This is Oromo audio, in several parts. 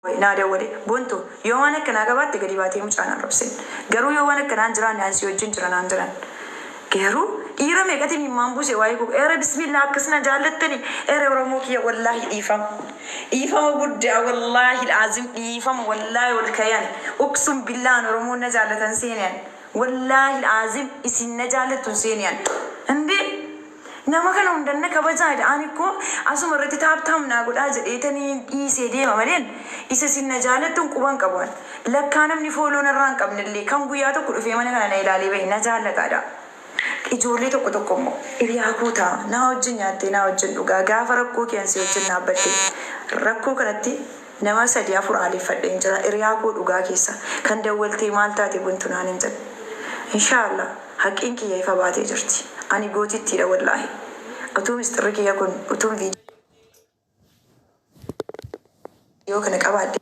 Naa dawwale, Bontu, yoo waan akkanaa qabaatte gadi baatee mucaa hin arrabsin. Garuu yoo waan akkanaa hin jiraanne ani si wajjin jira naan jedhan. Garuu dhiira meeqatu imimmaan buuse waa'ee koo. Ere bismillah, akkas na jaallattani. Ere Oromoo kiyya, wallaahi dhiifama. Dhiifama guddaa, wallaahi laazim dhiifama, wallaahi ol kayan. Uqsum billaan Oromoon na jaallatan seenan. Wallaahi laazim isin na jaallattu hin seenan. Indee nama kana hundanna kabajaa. Ani koo asuma irratti tap tap naa godhaa jedheetanii dhiisee deema maleen isa isin na jaalattuun quban qabu. Lakkaa namni follow narraa hin qabnellee kan guyyaa tokko dhufee mana kana na ilaalee bahe na jaallataadha. Ijoollee tokko tokko immoo hiriyaa koo ta'a, naa wajjin nyaattee, naa wajjin dhugaa, gaafa rakkoo kee si wajjin dhaabbadhe. Rakkoo kanatti nama sadii afur aaleeffadheen jira. Hiriyaa koo dhugaa keessa kan dawwaltee maal taate Buntu naan hin jedhu. Inshaallah haqqiin kiyya ifa baatee jirti. Ani gootittiidha wallaahi. Utuu misxirri kiyya kun, utuun viidiyoo kana qabaadhe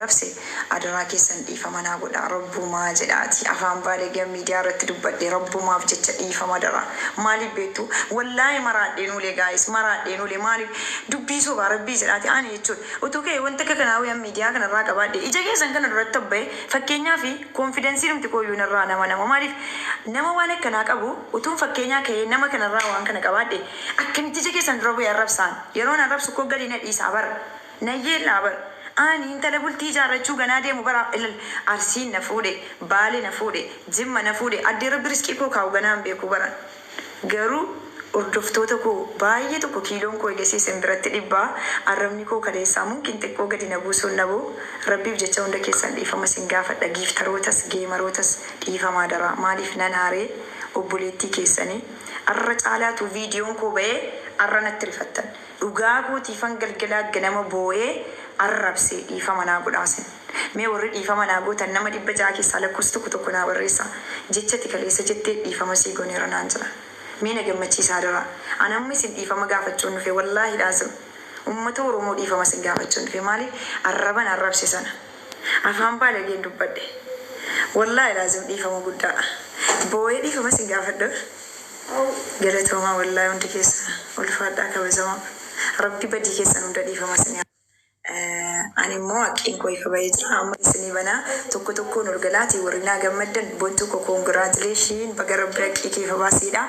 rabse. Adaraa keessan dhiifama naa godha, rabbumaa jedhaati. Afaan baalee miidiyaa irratti dubbadhe, rabbumaaf jecha dhiifama dara. Maaliif beektu? Wallaahi maraadheen ulee, guys, maraadheen ulee. Maaliif dubbii sobaa? Rabbii jedhaati, ani jechuun utuu ka'e wanta akka kanaa wayaan miidiyaa kanarraa qabaadhe ija keessan kana duratti abba'e, fakkeenyaa fi confidence numti kooyyuu narraa nama maaliif nama waan akkanaa qabu utuun fakkeenyaa ka'ee nama kanarraa waan kana qabaadhe akkamitti ija keessan dura bu'ee arrabsaan? Yeroon arrabsu koo gadi na dhiisaa bara, nayyeellaa bara. Ani intala bultii ijaarrachuu ganaa deemu bara. Ilal, Arsiin na fuudhe, Baale na fuudhe, Jimma na fuudhe, addee Rabbi riskii koo kaa'u ganaan beeku baran. Garuu hordoftoota koo baay'ee tokko kiiloon koo egasii isin biratti dhibbaa. Arrabni koo kaleessaa mumkin xiqqoo gadi na buusuun naboo. Rabbiif jecha hunda keessan dhiifama isin gaafadha. Gifterootas, gamerootas dhiifamaa daraa. Maaliif nan aaree? Obboleettii keessanii arra caalaatu viidiyoon koo ba'ee arra natti rifattan. Dhugaa kootiifan galgalaa ganama boo'ee arrabsee, dhiifama naa godhaasin. Mee warri dhiifama naa gootan nama 600 keessaa lakkoofsa tokko tokko naa barreessa. Jecha ati kaleessa jettee dhiifama sii gooneera naan jira. Mee na gammachiisaa dara. Ani amma isin dhiifama gaafachuun dhufe, wallaahi laazim. Uummata Oromoo dhiifama isin gaafachuun dhufe. Maaliif arraban arrabse sana? Afaan baalageen dubbadhe. Wallaahi laazim dhiifama guddaa. Boo'ee dhiifama isin gaafadhu. Galatoomaa, wallaahi hundi keessa ulfaadhaa, kabajamaa. Rabbi badii keessan hunda dhiifama isin. Ani immoo haqqiin koo ifa bahee jira. Amma isinii banaa, tokko tokkoon ol galaatii warri naa gammaddan, Bontuu koo congratulation, baga Rabbi haqqii kee ifa baaseedha.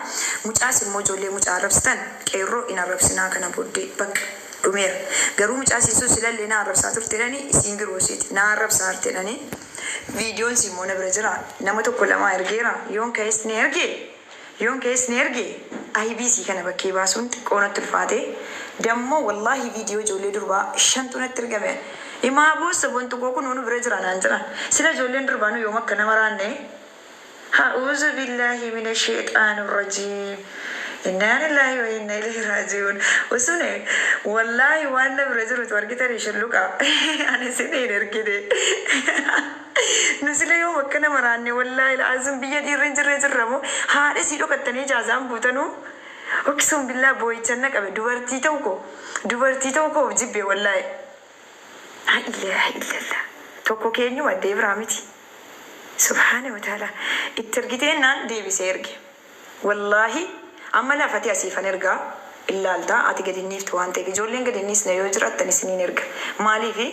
Mucaas immoo ijoollee mucaa arrabsitan, qeerroo hin arrabsinaa, kana booddee bakka dhumeera. Garuu mucaa isiin silallee na arrabsaa turteedhani, isiin giroosiiti na arrabsaa turteedhani. Viidiyoon si immoo na bira jira. Nama tokko lama ergeera. Yoon ka'es ni erge. Yoon ka'es ni erge. IBC kana bakkee baasuun xiqqoo natti ulfaate. Dammoo wallaahi viidiyoo ijoollee durbaa shantu natti ergame. Himaa boossa, Bontu koo kun nu bira jira naan jedhan. Sila ijoolleen durbaa nu yoom akka nama raanne? A'uuzu billaahi mina sheexaani rajiim. Innaa lillaahi wa inna ilayhi raaji'uun. Usune wallaahi waan na bira jirutu argitanii shulluqa. Ani isin hin ergine. Nu sila yoom akka nama raanne? Wallaahi laazim biyya dhiirri hin jirre jirra moo haadha isii dhokattanii ijaazaan buutanuu? Uqsum billaa boo'ichan na qabe, dubartii ta'u koo, dubartii ta'u koo jibbe wallaahi. Laa ilaaha illallah. Tokko keenyuma addee biraa miti. Subhaana wa ta'ala. Itti ergiteennaan deebisee erge. Wallaahi amma lafati asiifan ergaa illaaltaa, ati gadi hin waan ta'eef ijoolleen gadi hin dhiisne yoo jiraattan isiniin erga. Maaliifi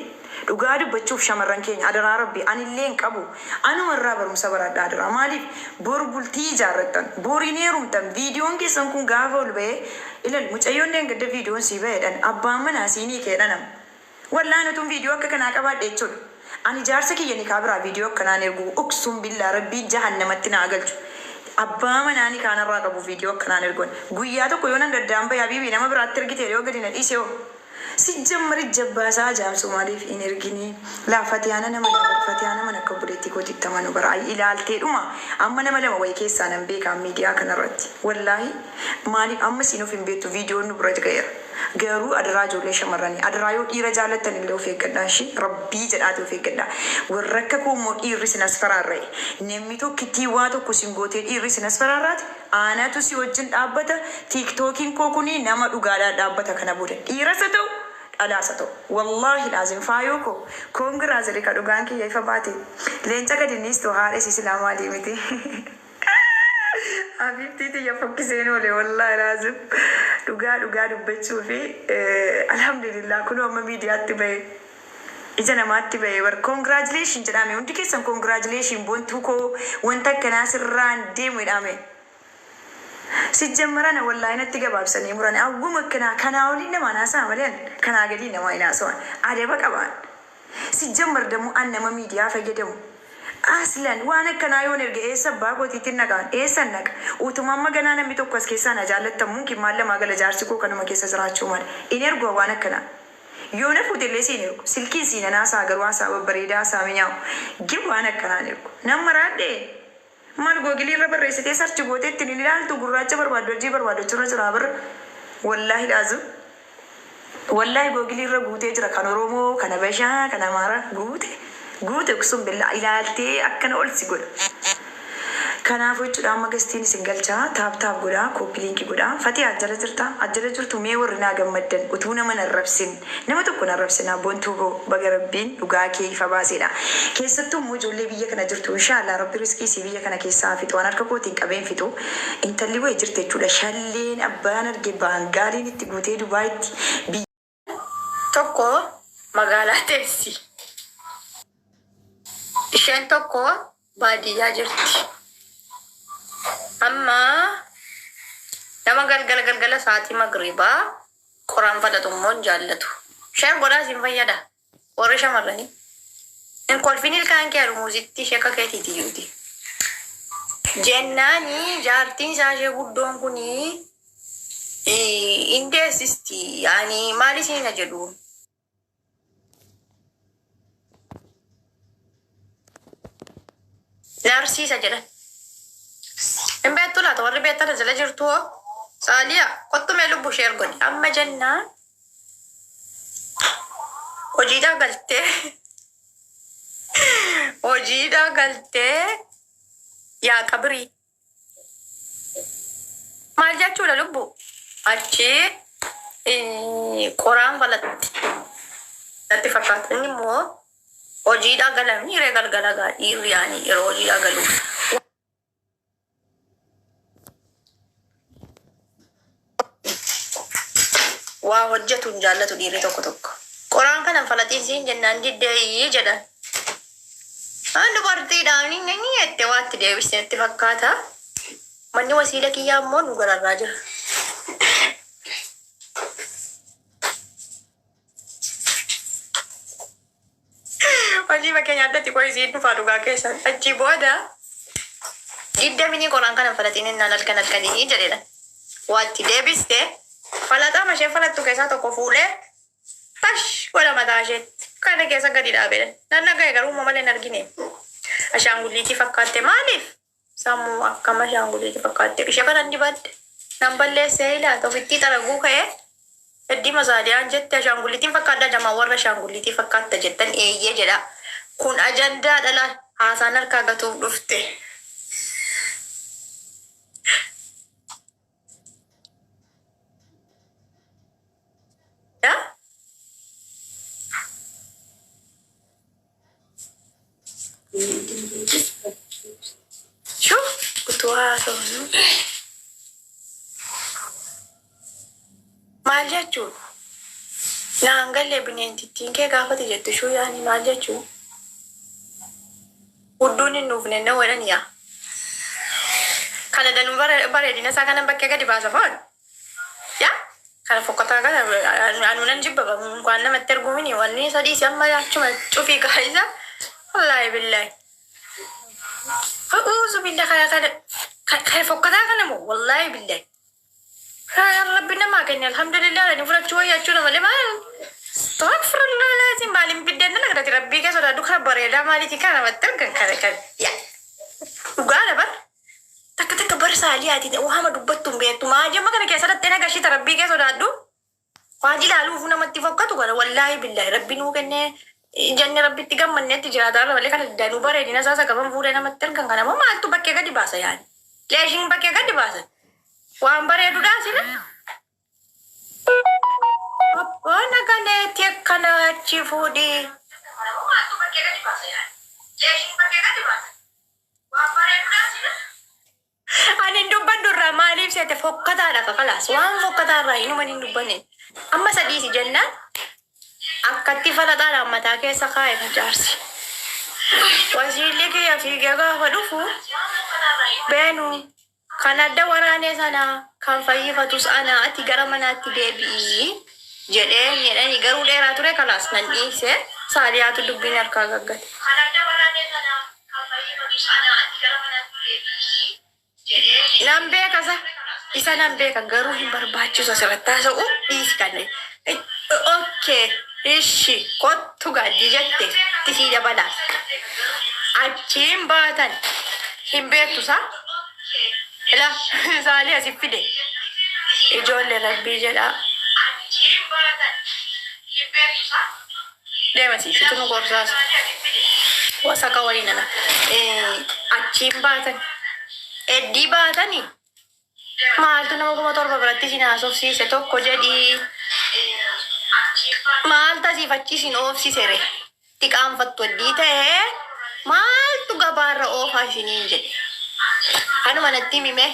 dhugaa dubbachuuf shamarran keenya, adaraa Rabbi, anillee hin qabu, anuma irraa barumsa baradhaa adaraa. Maaliif bor bultii ijaarrattan, boriin heerumtan, viidiyoon keessan kun gaafa ol ba'ee ilal, mucayyoon gadda viidiyoon sii ba'eedhan abbaan manaa siinii keedhanam. Wallaan utuun viidiyoo akka kanaa qabaadhe jechuudha. Ani jaarsa kiyya nikaa biraa viidiyoo akkanaan ergu, uqsum billaa Rabbiin jahannamatti naa galchu. Abbaa manaa nikaa narraa qabu viidiyoo akkanaan erguun. Guyyaa tokko yoo nan daddaan bahe, habiibii, nama biraatti ergite yoo gadi na dhiise hoo? Sijjammari jabbaasaa ajaa'ibsu, maaliif hin erginii? Laa, Fatiyaana nama nama Fatiyaana mana akka obboleettii kootitti amanu bara. Ilaaltee dhuma amma nama lama wayii keessaa nan beekaa miidiyaa kanarratti. Wallaahi maaliif amma isiin of hin beektu, viidiyoon nu bira ga'eera. Garuu adaraa ijoollee shamarranii, adaraa, yoo dhiira jaallattan illee of eeggadhaa ishii, Rabbii jedhaati of eeggadhaa. Warra akka koo immoo dhiirri isin as faraarra'e. Namni tokkittii waa tokko isin gootee dhiirri isin as faraarraate, aanatu si wajjin dhaabbata. TikTokiin koo kuni nama dhugaadhaan dhaabbata kana booda. Dhiiras haa ta'u, dhalaas haa ta'u. Wallaahi laazim faayoo koo congrats jedhe, ka dhugaan kiyya ifa baate. Leenca gadi niistu haadha isii silaa maalii miti. Habiibtii tiyya fokkiseen oole wallaahi laazim. Dhugaa dhugaa dubbachuu fi alhamdulillah kunoo amma miidiyaatti bahe. Ija namaatti bahe bar congratulation jedhame hundi keessan congratulation Bontuu koo wanta akkanaa sirraan deemu jedhame. Sijjammarana wallaahi natti gabaabsanii muran awwuma akkanaa kanaa oliin namaan haasa'a malee kanaa gadii namaa hin haasa'an adaba qabaan. Sijjammar dammoo an nama miidiyaa fayyadamu. Aslan waan akkanaa yoon erge eessa abbaa kootiitti naqaan eessan naqa utuma amma ganaa namni tokko as keessaa na jaallattan mumkin maal lamaa gala jaarsi koo kanuma keessa jiraachuu mala in ergu waan akkanaa. Yoo na fuutellee siin ergu silkiin siin haasa'a garuu haasa'a babbareedaa haasa'a minyaawu gin waan akkanaa hin ergu. Nan maraadhee maal Google irra barreessitee search gootee ittiin hin ilaaltu gurraacha barbaaddu hojii barbaaddu achirra jira bar wallaahi laazim. Wallaahi Google irra guutee jira kan Oromoo kan Habashaa kan Amaaraa guute guute uksum billaa ilaaltee akkana ol si godha. Kanaafuu jechuudha amma gastiin isin galchaa tap tap godhaa copy link godhaa. Fatiha ajjala jirta ajjala jirtu mee warri naa gammaddan utuu nama hin arrabsin nama tokko hin arrabsinaa Bontuu koo baga rabbiin dhugaa kee ifa baaseedha. Keessattuu immoo ijoollee biyya kana jirtu inshaallah rabbi riskii isii biyya kana keessaa haa fixu an harka kootiin qabeen fixu intalli wayi jirti jechuudha shalleen abbaan arge baangaaliin itti guutee Dubaayitti biyya Tokko magaalaa teessi. Isheen tokko baadiyyaa jirti. Amma nama galgala galgala sa'aatii magriibaa qoraan fadhatu immoo hin jaallatu. Share godhaa isin fayyada. Warri shamarranii. Hin kolfin ilkaan kee arumuusitti ishee akka keetiiti iyyuuti. Jennaani jaartiin isaa ishee guddoon kuni hin deessisti. Yaani maal isiin jedhu? Narsiisa jedhan. Hin beektu laata warri beektan jala jirtu hoo? Saaliya kottu mee lubbu ishee ergoni. Amma jennaan hojiidhaa galtee hojiidhaa galtee yaa qabirii. Maal jechuudha lubbu? Achi qoraan falatti natti fakkaata. Inni immoo hojiidhaa galamni hiree galgala gaa dhiirri yaani yeroo hojiidhaa galu. Waa hojjetu hin jaallatu dhiirri tokko tokko. Qoraan kana hin falaxiin siin jennaan diddee jedhan. An dubartiidhaan inni jette waatti deebiste natti fakkaata. Manni wasiila kiyyaa immoo nu gararraa jira. Hojii bakkee nyaattatti qoy isiin dhufaa dhugaa keessan. Achii booda diddaminii qoraan kana falaxiin innaan halkan halkanii jedheedha. Waatti deebiste falaxaa mashee falattu keessaa tokko fuudhee tash godha mataa isheetti. Kana keessa gadi dhaabeedha. Nan dhaga'e garuu uumama malee hin argine. Ashaangulliitii fakkaatte maaliif? Sammuu akkam ashaanguliiti fakkaatte ishee kanan dibadhe nan balleessee ilaata ofittii xaraguu ka'ee heddii masaaliyaan jette ashaanguliitiin fakkaadha jamaa warra ashaanguliitii fakkaatta jettan eeyyee jedha kun ajandaa dhala haasaan harkaa gatuuf dhufte. Yaa? Shuf utuu haasofnu maal jechuun naan galle bineentittiin kee gaafate jettu shuu yaani maal jechuun hudduun hin nuufne na wedhan yaa kana danuu bareedina isaa kanan bakkee gadi baasa foon yaa kana fokkataa kana anu nan jibba waan namatti argumini wanni isa dhiisi amma achuma cufii gaa'isa wallaahi billaahi A'uuzu billah kana kana kana fokkataa kana moo wallaahi billaahi Rabbi namaa kenne alhamdulillah ani fudhachuu wayya jechuudha malee maal astaghfirullah laazim maaliin biddeen nana kadhati rabbii kee sodaadhu kana bareedaa maaliiti kana namatti argan kana kana yaa dhugaa dabar takka takka bar saaliyaatiin waama dubbattu hin beektu maa jemma kana keessa dhattee nagashita rabbii kee sodaadhu waan ilaaluuf namatti fokkatu kana wallaahi billaahi rabbi nuu kennee jenne rabbitti gammanneetti jiraataa irra malee kana danuu bareedina isaa isa qaban fuudhee namatti argan kana moo maaltu bakkee gadi baasa yaani leeshiin bakkee gadi baasa waan bareedudhaa sila abbaan aganeetti akkana achi fuudhii maaltu bakkee gadi baasa yaani leeshiin bakkee gadi baasa waan bareedudhaa sila ani Fokkataadha kakalaas waan fokkataa irraa hinuma hin dubbanne. Amma sadiisi jennaan akkatti falaxaadhaan mataa keessa kaa'e facaarsi. Wasiilli kiyya fiigee gaafa dhufu beenu kan adda waraanee sana kan fayyifatus ana ati gara manaatti deebi'ii jedhee jedhanii garuu dheeraa ture kalaas nan dhiise saaliyaatu dubbiin harkaa gaggate. Nan beeka isa isa nan beeka garuu hin barbaachisu asirratti haasa'u dhiisi kan okay ishi kottu gaaddi jette tisii dabalaa achiin baatan hin beektu sa ila saalii asif fide ijoollee rabbii jedhaa deema siisitu nu gorsaas wasaka waliin ana achiin baatan eddii baatanii maaltu nama 7,000 biratti isin haasofsiise tokko jedhii maaltu asiif achi isin oofsise re xiqaanfattu addii ta'ee maaltu gabaarra oofaa isiniin jedhe kanuma natti himime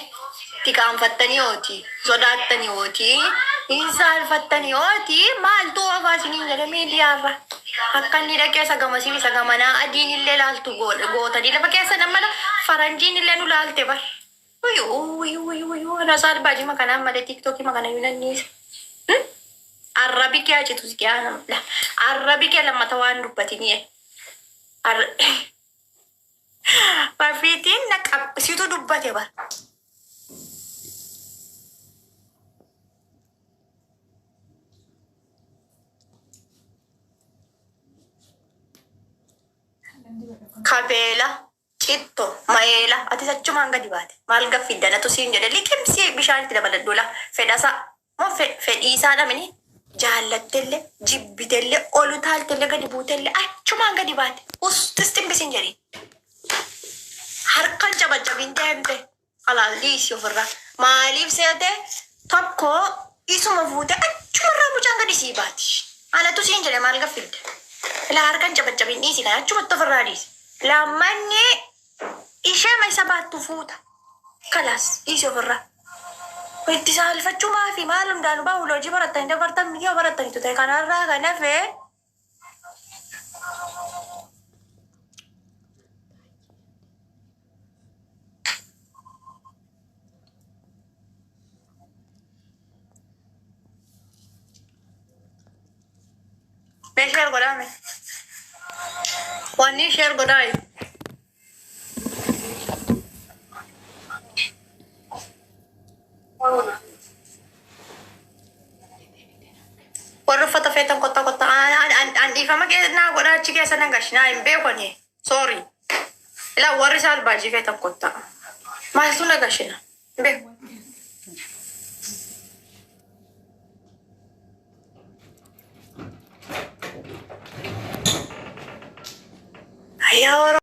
xiqaanfattanii ooti sodaattanii ooti hin saalfattanii ooti maaltu oofaa isiniin jedhe miidiyaarra akka inni dhaqee isa gamasiif isa gamanaa adiin illee laaltu gootanii lafa keessa nama faranjiin illee nu laalte bar. Uy, uy, uy, uy, uy, ana saalbaajii makanaan malee tiiktookii makana yunanniisa. Arrabi kee acitu si kee nama. Arrabi kee lammata waan dubbatinii. Rafiitiin na qabsiitu dubbate bar. Kabeela, citto, mayeela, atis achumaan gadi baate. Maal gaffiddanatu siin jedhe liqimsii bishaan itti dabaladhu la. Fedhasaa moo fedhiisaa dhamini jaallattellee, jibbitellee, ol utaaltellee gadi buutellee achumaan gadi baate. Ustis ximbisiin jedhi. Harkan cabacabin deemte. Kalaas dhiisi ofirraa. Maaliif seete tokko isuma fuute achumarraa mucaan gadi sii baati. Anatu siin jedhe maal gaffidde. Ilaa harkan cabacabin dhiisi kana achumatti ofirraa dhiisi. Lammanni ishee isa baattu fuuta. Kalaas dhiisi ofirraa. Itti saalfachuu maafi maal hundaanuu bahu hojii barattanii dabartan miyyoo barattanitu ta'e kanarraa kan hafe Mee share godhaa mee. Wanni share godhaa. Warra uffata feetan kottaa kottaa. An dhiifama naa godhaa achi keessa nan gashinaa hin beekoni. Sorry. Ilaa warri saalbaajii feetan kottaa. Maaltu na gashina? Hin beeku. Ayyaa.